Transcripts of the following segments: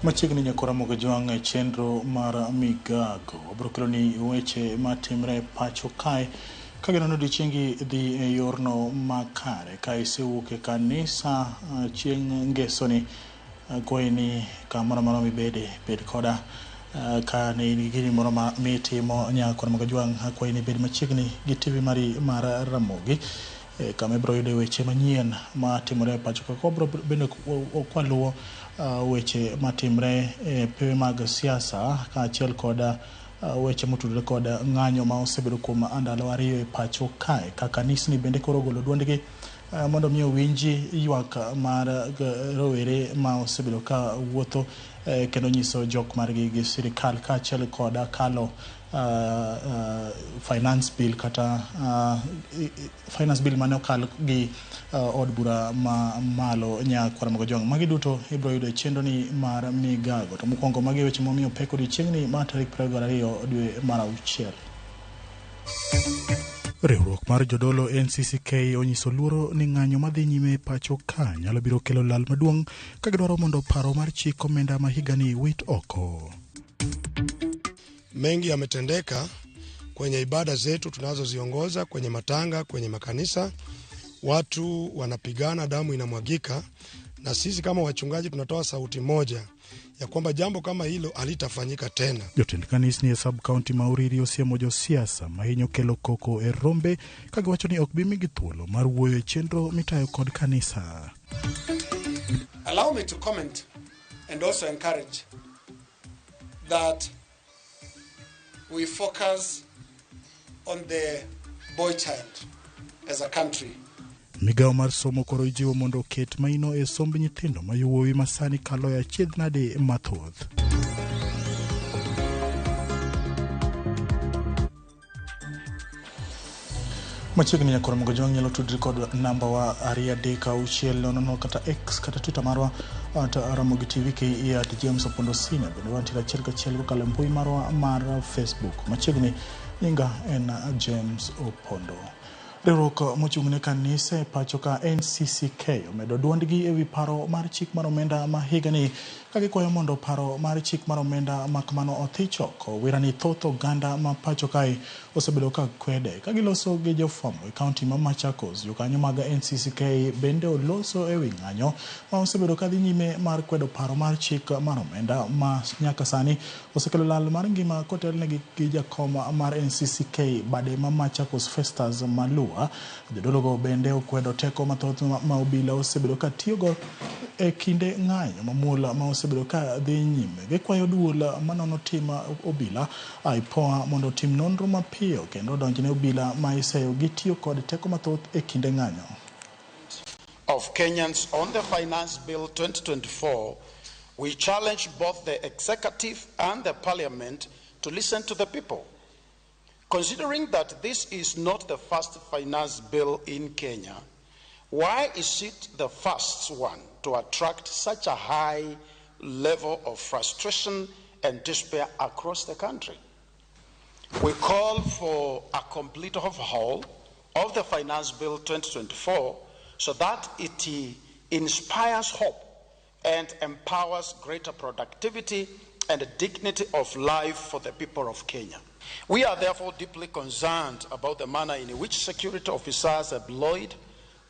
Machiegni nyaka Ramogi Jwang' e chenro mar Migago. Wabiro keloni weche matimre e pacho kae ka gineno odiechiengi dhi e yorno makare. Ka isewuok e kanisa chieng' ngesoni, akwayi ni kamoro amora mibede, bed koda. Ka ne in gi gini moro ma mitimo nyaka Ramogi Jwang', akwayi ni bed machiegni gi TV mari mar Ramogi. Kama ibiro yude weche manyien matimore e pacho ka. Wabiro bende kwaluwo weche matimre e pewe mag siasa kaachiel kod weche motudore kod ng'anyo ma osebedo kuom ndalo 2 e pacho kae. Ka kanisni bende koro ogolo duondgi mondo mi owinji ywak mar rowere ma osebedo ka wuotho kendo nyiso jok margi gi sirikal kaachiel kod kalo finance bill kata finance bill mane okal gi od bura ma malo nyakwar Ramogi Jwang'. Magi duto ibiro yudo e chenro ni mar Migago. To mokwongo magi weche momiyo pek odiechieng'ni mar tarik 22 dwe mar 6. Riwruok mar jodolo NCCK onyiso luoro ni ng'anyo madhi nyime e pacho ka nyalo biro kelo lal maduong' ka gidwaro mondo paro mar chik omenda ma higani wit oko. Mengi yametendeka kwenye ibada zetu tunazoziongoza, kwenye matanga, kwenye makanisa, watu wanapigana, damu inamwagika, na sisi kama wachungaji tunatoa sauti moja ya kwamba jambo kama hilo halitafanyika tena. Jotend kanisni e sub county ma Uriri osiemo josiasa mahinyo kelo koko e rombe ka giwacho ni ok bi migi thuolo mar wuoyo e chenro mitayo kod kanisa. Allow me to comment and also encourage that we focus on the boy child as a country. Migawo mar somo koro ijiwo mondo oket maino e somb nyithindo ma yowuowi ma sani kalo e achiedh nade mathoth. Machiegni nyakoro Ramogi Jwang' nyalo tudri kod namba wa 2 3 6 0 0 kata X kata Twitter marwa at Ramogi TV KE at James Opondo Senior. Bende wantiere achiel kachiel kokalo e mbui marwa mar Facebook. Machiegni nyinga en James Opondo. Riwruok mochung' ne kanise e pacho ka NCCK omedo duondgi ewi paro mar chik mar omenda ma higani ka gikwayo mondo paro mar chik mar omenda ma kamano othich oko. Wira ni thoth oganda ma pacho kae osebedo ka kwede ka giloso gi jofwambo e kaunti ma Machakos. Jokanyo mag NCCK bende oloso ewi ng'anyo ma osebedo ka dhi nyime mar kwedo paro mar chik mar omenda ma nyaka sani osekelo lal mar ngima kotelnegi gi jakom mar NCCK bade ma Machakos Festus Malua. Jodologo bende okwedo teko mathoth ma obila osebedo ka tiyogo e kinde ng'anyo mamuol ma osebedo ka dhi nyime. Gikwayo duol manono tim obila IPOA mondo otim nonro mapiyo kendo odonjne obila ma iseyo gi tiyo kod teko mathoth e kinde ng'anyo. Of Kenyans on the Finance Bill 2024, we challenge both the executive and the parliament to listen to the people. Considering that this is not the first finance bill in Kenya, why is it the first one to attract such a high level of frustration and despair across the country? We call for a complete overhaul of the Finance Bill 2024 so that it inspires hope and empowers greater productivity and dignity of life for the people of Kenya. We are therefore deeply concerned about the manner in which security officers employed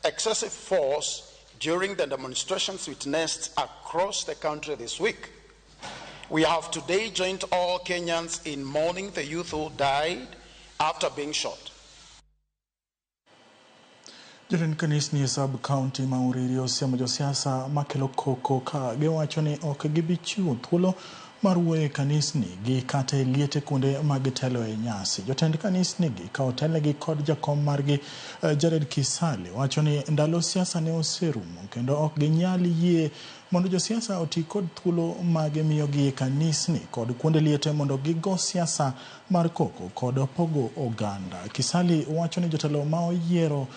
excessive force during the demonstrations witnessed across the country this week. We have today joined all Kenyans in mourning the youth who died after being shot. Jotend kanisni e sub county ma Uriri osiemo josiasa makelo koko ka giwacho ni ok gibi chiwo thuolo mar wuoyo e kanisni gi kata e liete kuonde ma gitelo e nyasi. Jotend kanisni gi ka otelnegi kod jakom margi Jared Kisali wacho ni ndalo siasa ne oserumo kendo ok ginyal yie mondo josiasa oti kod thuolo ma gimiyogi e kanisni kod kuonde liete mondo gigo siasa mar koko kod pogo oganda. Kisali wacho ni jotelo ma oyiero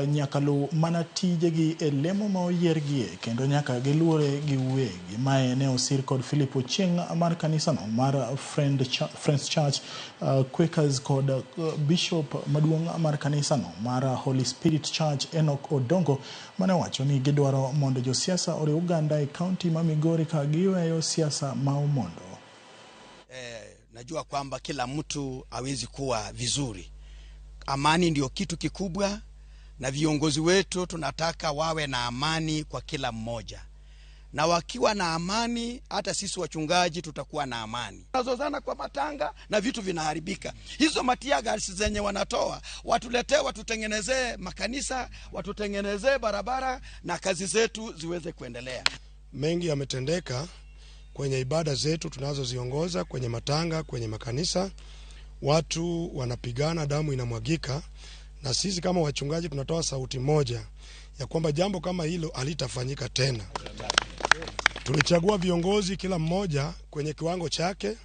nyaka luw mana tijegi e lemo ma oyiergie kendo nyaka giluore giwegi. Mae ne osir kod Philip Ochieng' mar kanisano mar Friends Church Quakers kod Bishop maduong' mar kanisano mar Holy Spirit Church Enoch Odongo mane owacho ni gidwaro mondo josiasa oriw oganda. e kaunti ma Migori ka giweyo siasa ma Omondo. Najua kwamba kila mtu hawezi kuwa vizuri. Amani ndio kitu kikubwa, na viongozi wetu tunataka wawe na amani kwa kila mmoja. Na wakiwa na amani, hata sisi wachungaji tutakuwa na amani. Tunazozana kwa matanga na vitu vinaharibika. Hizo matiagas zenye wanatoa, watuletee, watutengenezee makanisa, watutengenezee barabara na kazi zetu ziweze kuendelea. Mengi yametendeka kwenye ibada zetu tunazoziongoza, kwenye matanga, kwenye makanisa. Watu wanapigana, damu inamwagika, na sisi kama wachungaji tunatoa sauti moja ya kwamba jambo kama hilo halitafanyika tena. Tulichagua viongozi kila mmoja kwenye kiwango chake,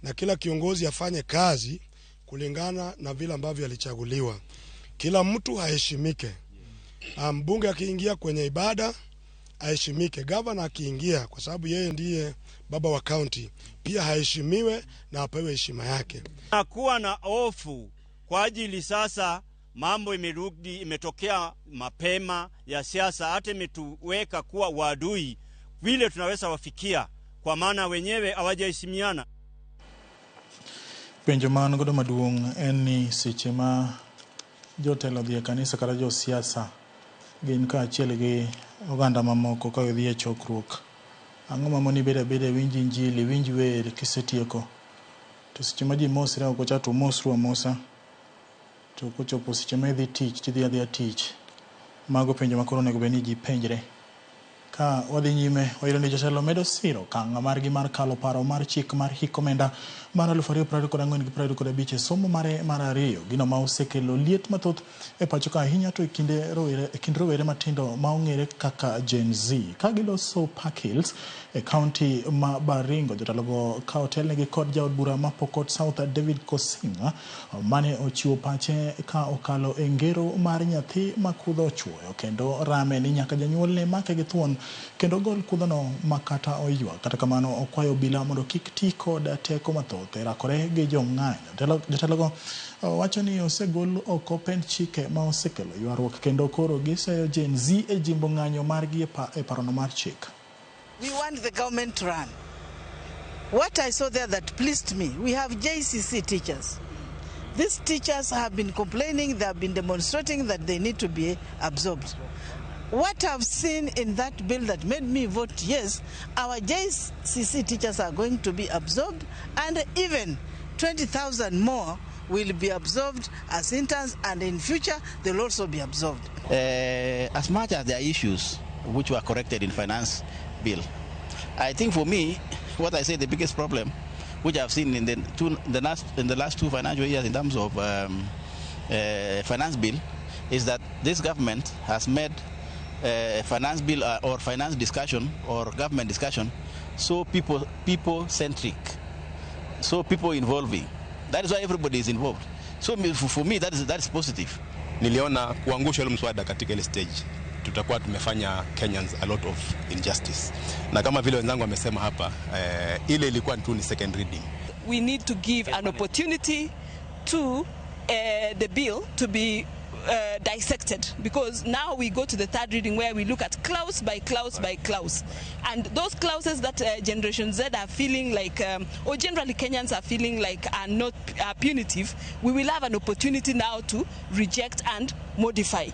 na kila kiongozi afanye kazi kulingana na vile ambavyo alichaguliwa. Kila mtu aheshimike. Mbunge akiingia kwenye ibada aheshimike, gavana akiingia, kwa sababu yeye ndiye baba wa county, pia aheshimiwe na apewe heshima yake. Nakuwa na hofu kwa ajili sasa mambo imerudi, imetokea mapema ya siasa, hata imetuweka kuwa wadui vile tunaweza wafikia, kwa maana wenyewe hawajaheshimiana. Penjo man godo maduong' en ni seche ma jotelo dhi e kanisa kata josiasa gin kaachiel gi oganda mamoko ka gidhi e chokruok, ang'o mamoni bedo abeda iwinj injili, iwinj wer kisetieko, to seche ma ji mosre oko cha to umosru amosa, to kochopo seche ma idhi tich tidhi adhiya tich. Mago penjo ma koro onego bed ni ji penjre. Ka wadhi nyime, wayudo ni jotelo medo siro okang' margi mar kalo paro mar chik mar hik omenda mar 2024 gi 25 e somo mare mar ariyo, gino ma osekelo liet mathoth e pacho ka ahinya to e kind rowere matindo ma ong'ere kaka Gen Z. Ka giloso Park Hills e kaunti ma Baringo, jotelogo ka otelnegi kod jaod bura ma Pokot South David Kosinga mane ochiwo pache ka okalo e ngero mar nyathi ma kudho ochuoyo kendo rame ni nyaka janyuolne make gi thuon kendo gol kudhono makata oywak. Kata kamano okwayo obila mondo kik ti kod teko mathoth e rakore gi jong'anyo. Jotelogo wacho ni osegol oko pend chike ma osekelo ywaruok kendo koro giseyo Gen Z e jimbo ng'anyo margi e parono mar chik. We want the government to run. What I saw there that pleased me, we have JCC teachers. These teachers have been complaining, they have been demonstrating that they need to be absorbed. What I've seen in that bill that made me vote yes, our JCC teachers are going to be absorbed, and even 20,000 more will be absorbed as interns, and in future they'll also be absorbed. As much as there are issues which were corrected in finance bill, I think for me, what I say the biggest problem, which I've seen in the last two financial years in terms of finance bill, is that this government has made finance bill or finance discussion or government discussion so people centric, so people involving. That is why everybody is involved. So for me that is positive. Niliona kuangusha ile mswada katika ile stage tutakuwa tumefanya Kenyans a lot of injustice. Na kama vile wenzangu wamesema hapa, ile ilikuwa tu ni second reading. We need to give an opportunity to the bill to be dissected, because now we go to the third reading where we look at clause by clause by clause, and those clauses that Generation Z are feeling like, or generally Kenyans are feeling like are not punitive, we will have an opportunity now to reject and modify.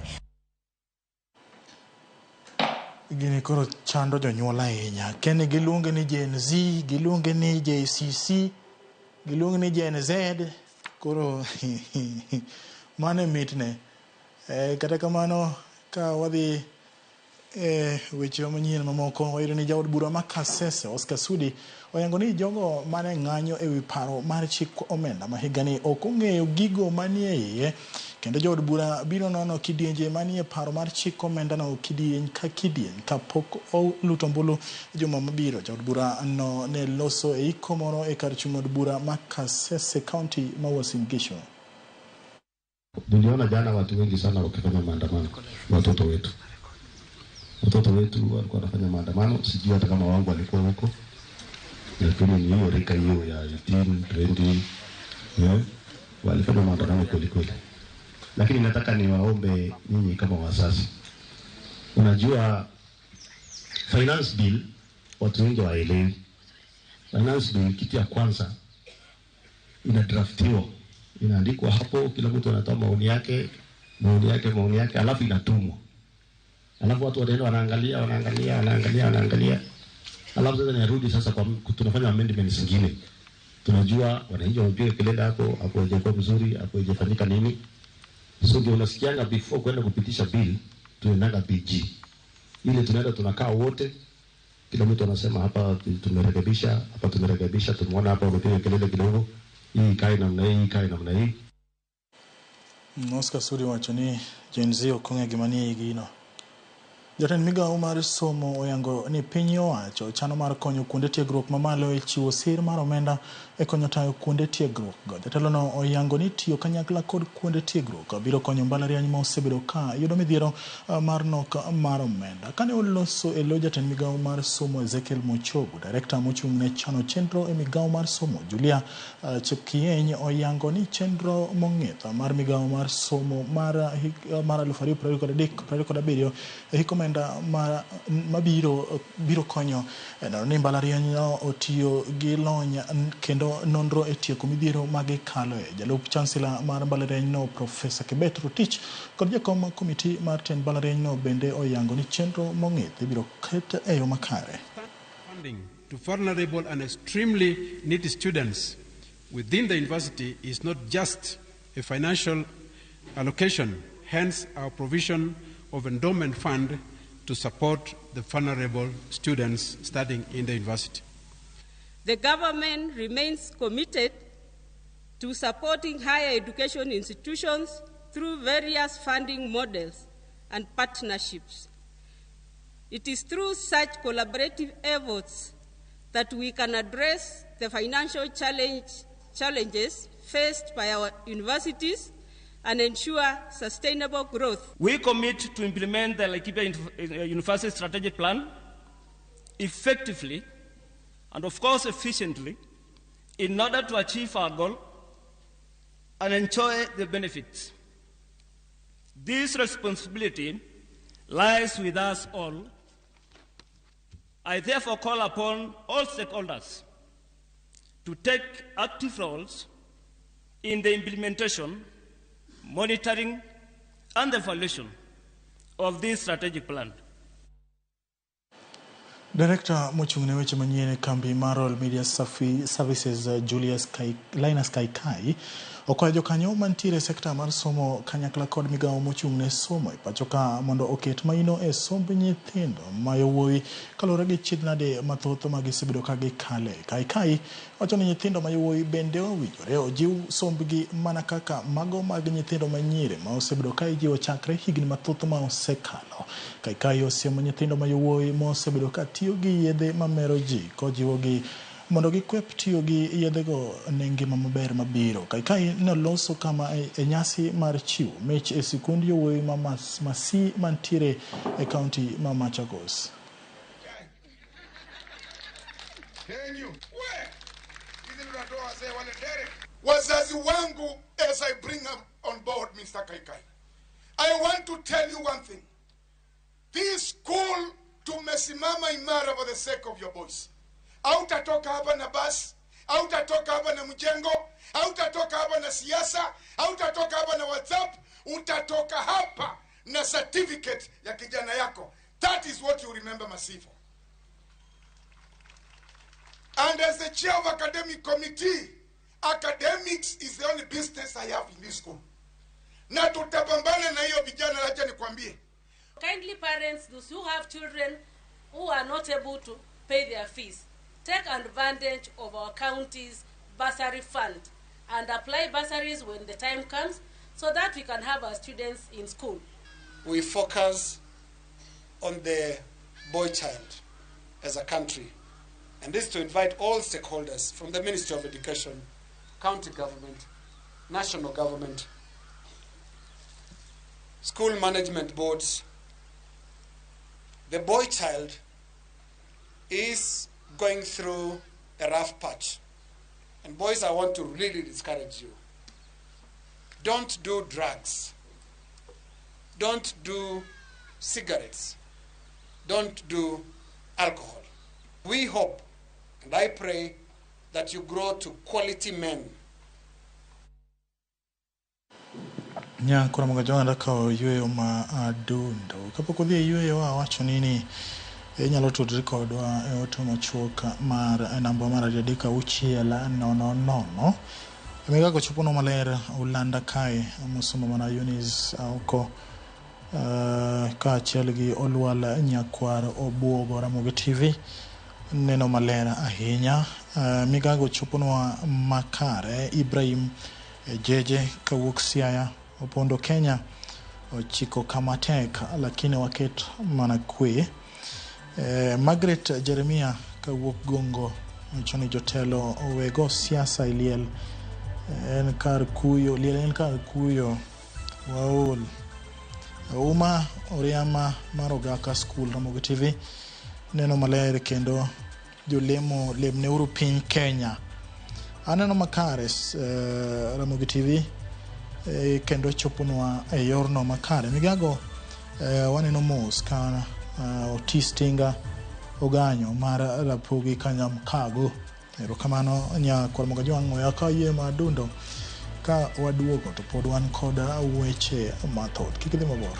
Gini koro chando jonyuol ahinya. Keni giluonge ni Gen Z, giluonge ni JCC, giluonge ni Gen Z, koro mane mitne. Kata kamano ka wadhi weche manyien mamoko, wayudo ni jaod bura ma Kasese Oscar Sudi oyango ni jogo mane ng'anyo ewi paro mar chik omenda ma higani ok ong'eyo gigo manie iye, kendo jood bura biro nono kidienje manie paro mar chik omenda no kidieny ka kidieny kapok oluto ombulu juma mabiro. Jaod bura no ne loso e iko moro e kar chung' od bura ma Kasese, kaunti ma Uasin Gishu. Niliona jana watu wengi sana wakifanya maandamano, watoto wetu walikuwa wanafanya maandamano, sijui hata kama wangu walikuwa huko, lakini ni hiyo rika hiyo ya 18, 20, yeah, walifanya maandamano kweli kweli. Lakini nataka niwaombe nyinyi kama wazazi, unajua Finance bill watu wengi waelewi. Finance bill kitu ya kwanza inadraftiwa, inaandikwa hapo, kila mtu anatoa maoni yake, maoni yake, maoni yake, alafu inatumwa. Alafu watu wanaenda wanaangalia, wanaangalia, wanaangalia, wanaangalia. Alafu sasa inarudi sasa kwa tunafanya amendments zingine. Tunajua wananchi wamepiga kelele hapo, hapo haijakuwa mzuri, hapo haijafanyika nini. So ndio unasikianga before kwenda kupitisha bill, tunaenda BG. Ile tunaenda tunakaa wote, kila mtu anasema hapa tumerekebisha, hapa tumerekebisha, tumeona hapa wamepiga kelele kidogo, hii ikae namna hii, ikae namna hii. Oscar Sudi wacho ni Gen Z ok ong'e gima nie igi no. Jatend migao mar somo oyango ni piny owacho chano mar konyo kuonde tiegruok mamalo e chiwo sir mar omenda e konyo tayo kuonde tiegruok go. Jatelo no oyango ni tiyo kanyakla kod kuonde tiegruok biro konyo mbalariany ma osebedo ka yudo midhiero mar nok mar omenda. Kane oloso e lo jatend migao mar somo Ezekiel Mochogu, direkta mochung' ne chano chenro e migao mar somo Julia Chepkieny oyango ni chenro mong'ith mar migao mar somo mar 2023-2027 e hik omenda mabiro biro konyo neno ni mbalariany no otiyo gi lony kendo nonro e tieko midhiero ma gikaloe. Jalup chancellor mar mbalariany no Profesa Kibet Rotich kod jakom komiti mar tend mbalariany no bende oyango ni chenro mong'ith ibiro ket e yo makare. Funding to vulnerable and extremely needy students within the university is not just a financial allocation, hence our provision of endowment fund to support the vulnerable students studying in the university. The government remains committed to supporting higher education institutions through various funding models and partnerships. It is through such collaborative efforts that we can address the financial challenges faced by our universities and ensure sustainable growth. We commit to implement the Laikipia University Strategic Plan effectively and, of course, efficiently in order to achieve our goal and enjoy the benefits. This responsibility lies with us all. I therefore call upon all stakeholders to take active roles in the implementation, monitoring, and evaluation of this strategic plan. Director mochung' ne weche manyien e kambi mar Royal Media Services Julius Linus Kaikai okwayo jokanyo mantiere e sekta mar somo kanyakla kod migawo mochung' ne somo e pacho ka mondo oket maino e somb nyithindo ma yowuowi kaluwore gi chiedhnade mathoth ma gisebedo ka gikale. Kaikai wacho ni nyithindo ma yowuowi bende owinjore ojiw sombgi mana kaka mago mag nyithindo ma nyiri ma osebedo ka ijiwo chakre higni mathoth ma osekalo. Kaikai osiemo nyithindo ma yowuowi ma osebedo ka tiyo gi yedhe mamero ji kojiwogi mondo gikwep tiyo gi yedhego ne ngima maber mabiro. Kaikai noloso kama e nyasi mar chiwo mich e sikund yowuowi ma Masii mantiere e kaunti ma Machakos. Wazazi wangu, as I bring on board Mr. Kaikai, I want to tell you one thing. This school tumesimama imara for the sake of your boys. Hautatoka hapa na basi, hautatoka hapa na mjengo, hautatoka hapa na siasa, hautatoka hapa na WhatsApp, utatoka hapa na certificate ya kijana yako. That is what you remember Masii for. And as the chair of academic committee, academics is the only business I have in this school. Na tutapambana na hiyo vijana, acha nikwambie. Kindly parents, those who have children who are not able to pay their fees, take advantage of our county's bursary fund and apply bursaries when the time comes so that we can have our students in school. We focus on the boy child as a country, and this is to invite all stakeholders from the Ministry of Education, county government, national government, school management boards. The boy child is going through a rough patch. And boys, I want to really discourage you. Don't do drugs. Don't do cigarettes. Don't do alcohol. We hope, and I pray, that you grow to quality men. Nyakura Mogajwang' kawo yueyo ma adundo. Kapok odhi e yueyo awacho nini inyalo tudri kodwa e ote machuok mar namba mar 236 000. Migago choponwa maler Ulanda kae mosomo mana Eunice Aoko kaachiel gi Olwal Nyakwar Obuogo. Ramogi TV neno maler ahinya. Migago choponwa makare. Ibrahim Jeje kawuok Siaya Opondo Kenya ochiko kama tek lakini waket mana kwe. Margaret Jeremia kawuok Gongo wacho ni jotelo owego siasa e liel en kar kuyo, liel en kar kuyo waol. Uma Oriama mar Ogaka School. Ramogi TV neno maler kendo jolemo lemneuru piny Kenya. Aneno makare Ramogi TV kendo choponwa e yorno makare. Migago waneno mos ka Otis Tinga Oganyo mar Rapogi Kanyamkago. Erokamano Nyakwar Mogajwang' oya ka yie madundo ka waduogo to pod wan kod weche mathoth. Kik idhi mabor.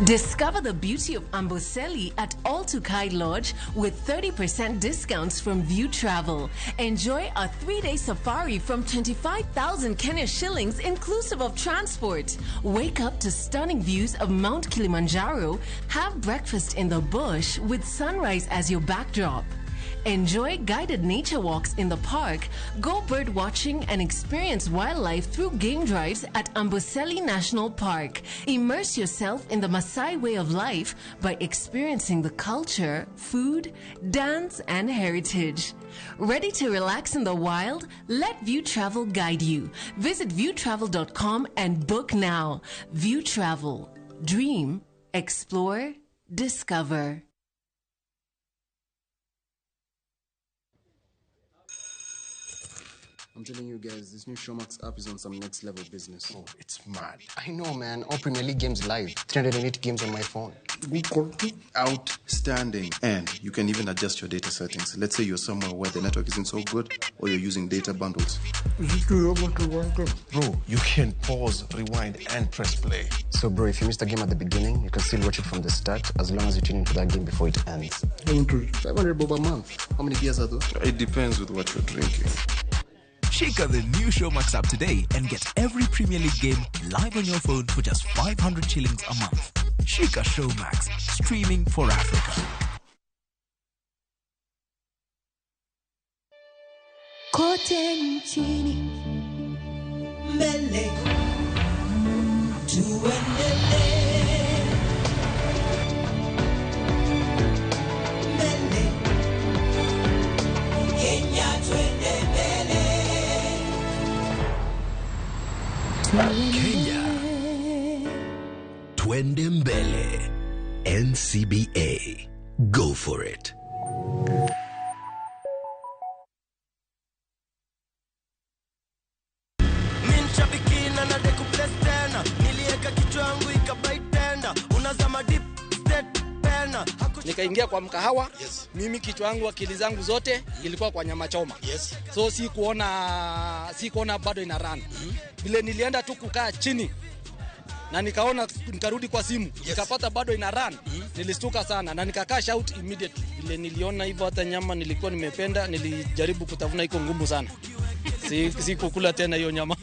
Discover the beauty of Amboseli at All Tukai Lodge with 30% discounts from View Travel. Enjoy a 3-day safari from 25,000 Kenya shillings inclusive of transport. Wake up to stunning views of Mount Kilimanjaro. Have breakfast in the bush with sunrise as your backdrop. Enjoy guided nature walks in the park, go bird watching and experience wildlife through game drives at Amboseli National Park. Immerse yourself in the Maasai way of life by experiencing the culture, food, dance and heritage. Ready to relax in the wild? Let View Travel guide you. Visit viewtravel.com and book now. View Travel. Dream, explore, discover. I'm telling you guys, this new Showmax app is on some next level business. Oh, it's mad. I know, man. All Premier League games live. 308 games on my phone. Outstanding. And you can even adjust your data settings. Let's say you're somewhere where the network isn't so good or you're using data bundles. Bro, you can pause, rewind, and press play. So, bro, if you missed a game at the beginning, you can still watch it from the start as long as you tune into that game before it ends. 500 bob a month. How many beers are those? It depends with what you're drinking. Check out the new Showmax app today and get every Premier League game live on your phone for just 500 shillings a month. Shika Showmax, streaming for Africa. Kote nchini, mbele, tuendelee. Mbele, Kenya tuende mbele. Kenya, twende mbele. NCBA, go for it. Nikaingia kwa mkahawa. Yes. Mimi kichwa yangu akili zangu zote ilikuwa kwa nyama choma. Yes. So si kuona bado ina run. Vile nilienda tu kukaa chini na nikaona, nikarudi kwa simu. Yes. Nikapata bado ina run. Nilistuka sana na nikakaa shout immediately. Vile niliona hivyo hata nyama nilikuwa nimependa, nilijaribu kutafuna, iko ngumu sana. Si kukula tena hiyo nyama.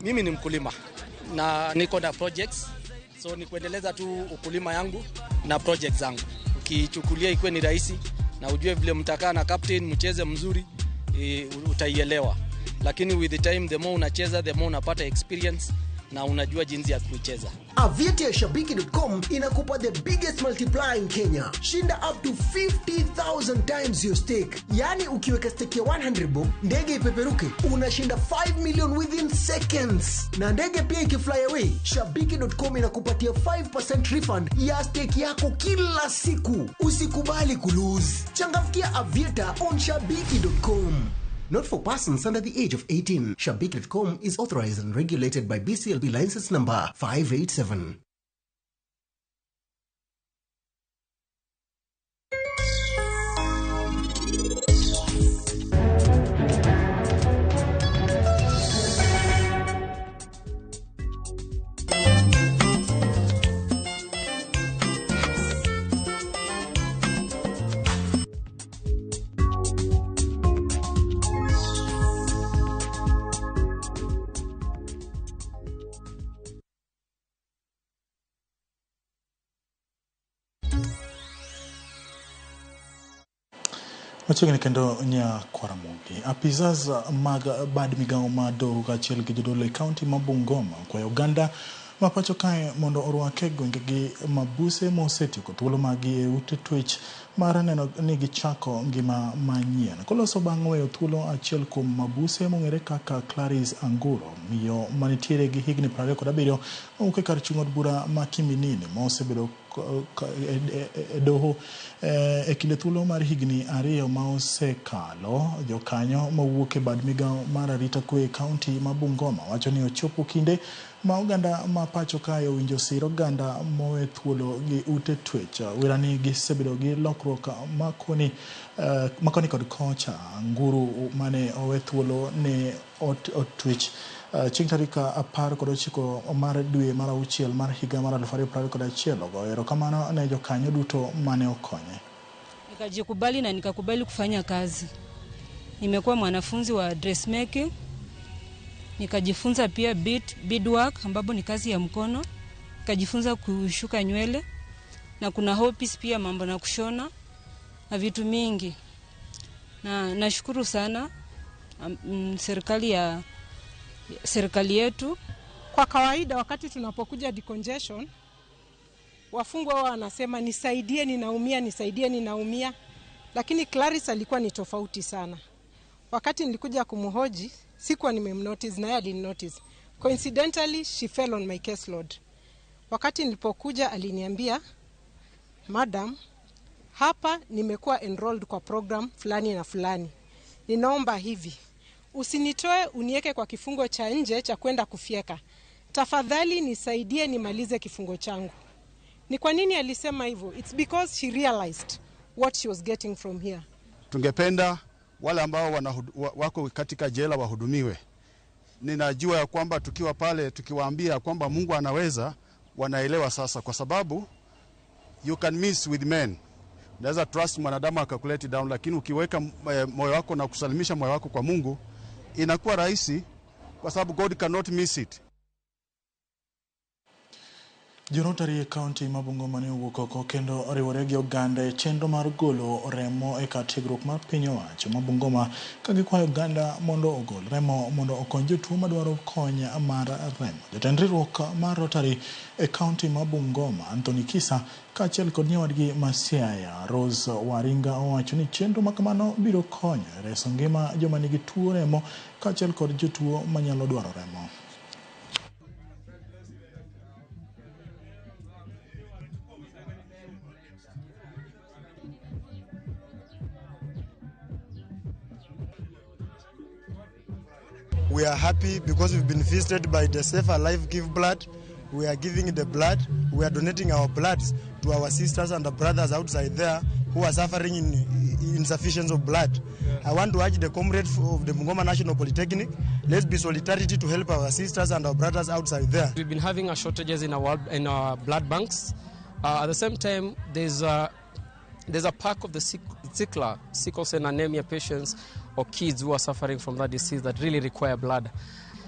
Mimi ni mkulima na niko na projects. So ni kuendeleza tu ukulima yangu na project zangu. Ukichukulia ikuwe ni rahisi na ujue vile mtakaa na captain mcheze mzuri, utaielewa. Lakini with the time, the more unacheza, the more unapata experience na unajua jinsi ya kuicheza. Aviator Shabiki.com inakupa the biggest multiplier in Kenya. Shinda up to 50,000 times your stake. Yani ukiweka stake ya 100 bob, ndege ipeperuke, unashinda 5 million within seconds. Na ndege pia ikifly away, Shabiki.com inakupatia 5% refund ya stake yako kila siku. Usikubali kulose. Changamkia Aviator on Shabiki.com. Not for persons under the age of 18. Shabiki.com is authorized and regulated by BCLB license number 587. Machiegni kendo nya Kwaramogi. Apisas mag bad migawo mar doho kaachiel gi jodolo e kaunti ma Bungoma okwayo oganda ma pacho kae mondo orwak e gwengegi mabuse mosetieko thuolo maggi e ute twech mar neno ni gichako ngima manyien. Koloso bang' weyo thuolo achiel kuom mabuse mong'ere kaka Clarice Anguro, miyo manitiere gi higni 27 mowuok e kar chung' od bura ma Kiminini ma osebedo e doho e kinde thuolo mar higni 2 ma osekalo. Jokanyo mowuok e bad migawo mar arita kwe e kaunti ma Bungoma wacho ni ochopo kinde ma oganda ma pacho kae owinjo sir oganda mowe thuolo gi ute twech. Werani gisebedo gi lokruok makoni kod kocha. Nguru mane owe thuolo ne otwech chieng' tarik 19 mar dwe mar auchiel mar higa mar 2021. Ogoyo erokamano ne jokanyo duto mane okonye. Nikajikubali na nikakubali kufanya kazi. Nimekuwa mwanafunzi wa dressmaking. Nikajifunza pia beadwork ambapo ni kazi ya mkono. Nikajifunza kushuka nywele na kuna hobbies pia mambo na kushona na vitu mingi. Na nashukuru sana serikali yetu. Kwa kawaida wakati tunapokuja decongestion, wafungwa wao wanasema nisaidie ninaumia, nisaidie ninaumia. Lakini Clarice alikuwa ni tofauti sana. Wakati nilikuja kumhoji, sikuwa nimemnotice na yeye alininotice. Coincidentally, she fell on my caseload. Wakati nilipokuja aliniambia, "Madam, hapa nimekuwa enrolled kwa program fulani na fulani. Ninaomba hivi, usinitoe unieke kwa kifungo cha nje cha kwenda kufyeka. Tafadhali nisaidie nimalize kifungo changu." Ni kwa nini alisema hivyo? It's because she realized what she was getting from here. Tungependa wale ambao wako katika jela wahudumiwe. Ninajua ya kwamba tukiwa pale tukiwaambia kwamba Mungu anaweza, wanaelewa sasa, kwa sababu you can miss with men. Unaweza trust mwanadamu akakuleti down, lakini ukiweka moyo wako na kusalimisha moyo wako kwa Mungu inakuwa rahisi, kwa sababu God cannot miss it. Jo-Rotary e kaunti ma Bungoma ne owuok oko kendo oriwore gi oganda e chenro mar golo remo e kar tiegruok mar piny owacho ma Bungoma ka gikwayo oganda mondo ogol remo mondo okony jotuo madwaro kony mar remo. Jatend riwruok mar Rotary e kaunti ma Bungoma, Anthony Kisa, kaachiel kod nyawadgi ma Siaya, Rose Waringa, owacho ni chenro ma kamano biro konyo e reso ngima joma nigi tuo remo kaachiel kod jotuo manyalo dwaro remo. We are happy because we've been visited by the Safe Alive Give Blood. We are giving the blood. We are donating our bloods to our sisters and the brothers outside there who are suffering in insufficiency of blood. I want to urge the comrades of the Bungoma National Polytechnic, let's be solidarity to help our sisters and our brothers outside there. We've been having shortages in our blood banks. At the same time, there's a pack of the sickle cell anemia patients or kids who are suffering from that disease that really require blood.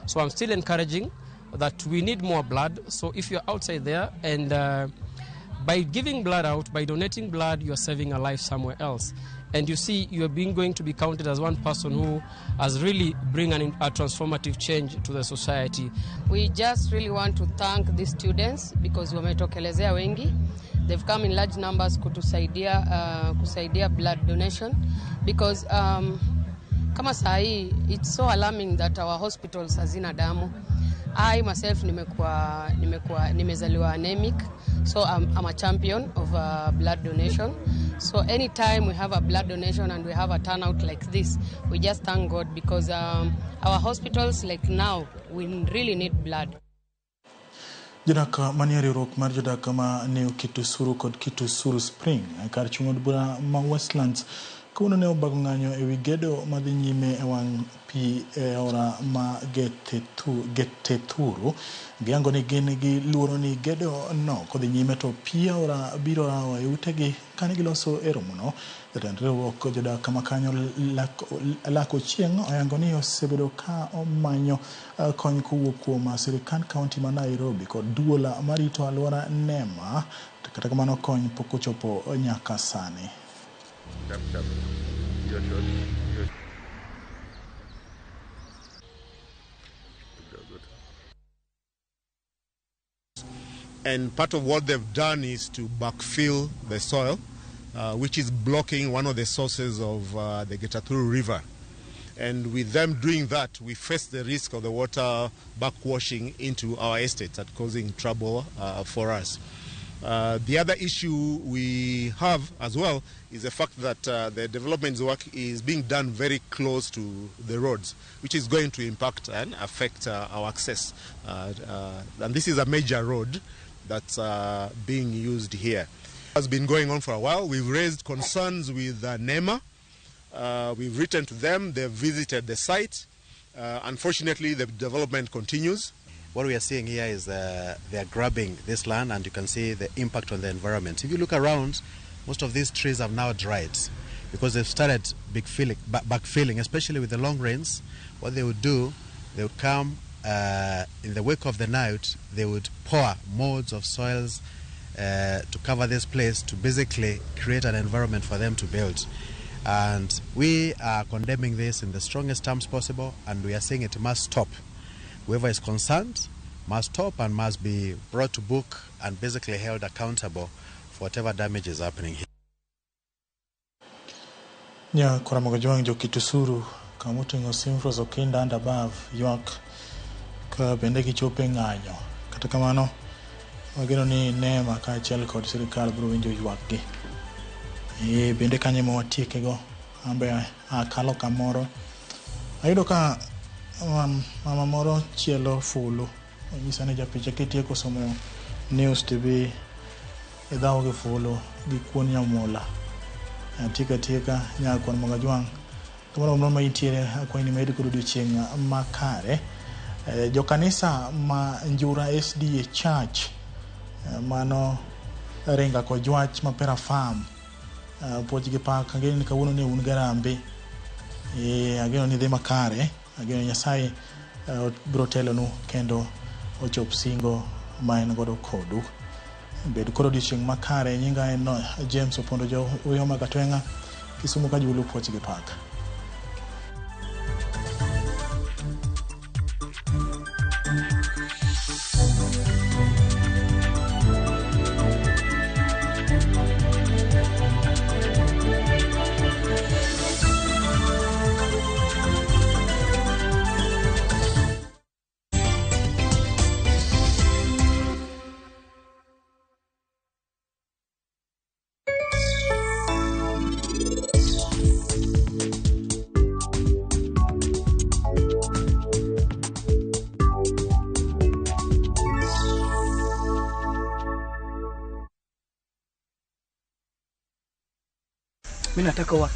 So I'm still encouraging that we need more blood. So if you're outside there and by giving blood out, by donating blood, you are saving a life somewhere else. And you see, you are going to be counted as one person who has really bring a transformative change to the society. We just really want to thank the students because wametokelezea wengi. They've come in large numbers kutusaidia, kusaidia blood donation because kama sahi, it's so alarming that our hospitals hazina damu. I myself nimezaliwa anemic, so I'm a champion of blood donation. So anytime we have a blood donation and we have a turnout like this, we just thank God because our hospitals, like now, we really need blood. Jodak manie riwruok mar jodak ma New Kitusuru kod Kitusuru Spring kar chung' od bura ma Westlands kawuono ne obago ng'anyo ewi gedo madhi nyime e wang' pi e aora ma Getethuru. Giyango ni gin gi luoro ni gedo no kodhi nyime to pi aora biro rawo e utegi. Kane giloso e romono, jatend riwruok jodak ma kanyo Lako Chieng' oyango ni osebedo ka omanyo kony kowuok kuom sirikand kaunti ma Nairobi kod duol marito alwora NEMA, to kata kamano kony pok ochopo nyaka sani. And part of what they've done is to backfill the soil, which is blocking one of the sources of the Getathuru River. And with them doing that, we face the risk of the water backwashing into our estates and causing trouble for us. The other issue we have as well is the fact that the development work is being done very close to the roads, which is going to impact and affect our access. And this is a major road that's being used here. It has been going on for a while. We've raised concerns with NEMA. We've written to them. They've visited the site. Unfortunately, the development continues. What we are seeing here is they are grabbing this land, and you can see the impact on the environment. If you look around, most of these trees have now dried because they've started backfilling, especially with the long rains. What they would do, they would come in the wake of the night, they would pour modes of soils to cover this place to basically create an environment for them to build. And we are condemning this in the strongest terms possible, and we are saying it must stop. Whoever is concerned must stop and must be brought to book and basically held accountable for whatever damage is happening here. Nya Karamogo Jwang' jo Kitusuru kamoting'o Simfros Okinda and above ywak ka bende gichopo e ng'anyo. Kata kamano wageno ni NEMA kaachiel kod sirikal biro winjo ywakgi. Bende kanyo ema watiekego. Ambe akalo kamoro ayudo ka mama moro chielo fulu onyisa ni japicha kitieko somo News TV idhawo gi fulu gi kuon nyamula. Atieka tieka nyakwan Mogajwang' kamoro amora ma intiere akwayi ni med kod odiochieng' makare. Jokanisa ma Njura SDA Church mano Ringa Kojwach Mapera Farm puoch gi pak ageno ni kawuono ne un garambe. Ageno ni dhi makare. Ageno Nyasaye biro telonu kendo ochop singo ma en godo kodu. Bed kod odiochieng' makare. Nyinga en James Opondo jo Uyoma Katwenga Kisumu Kajulu puoch gi pak. Mimi nataka uhakika.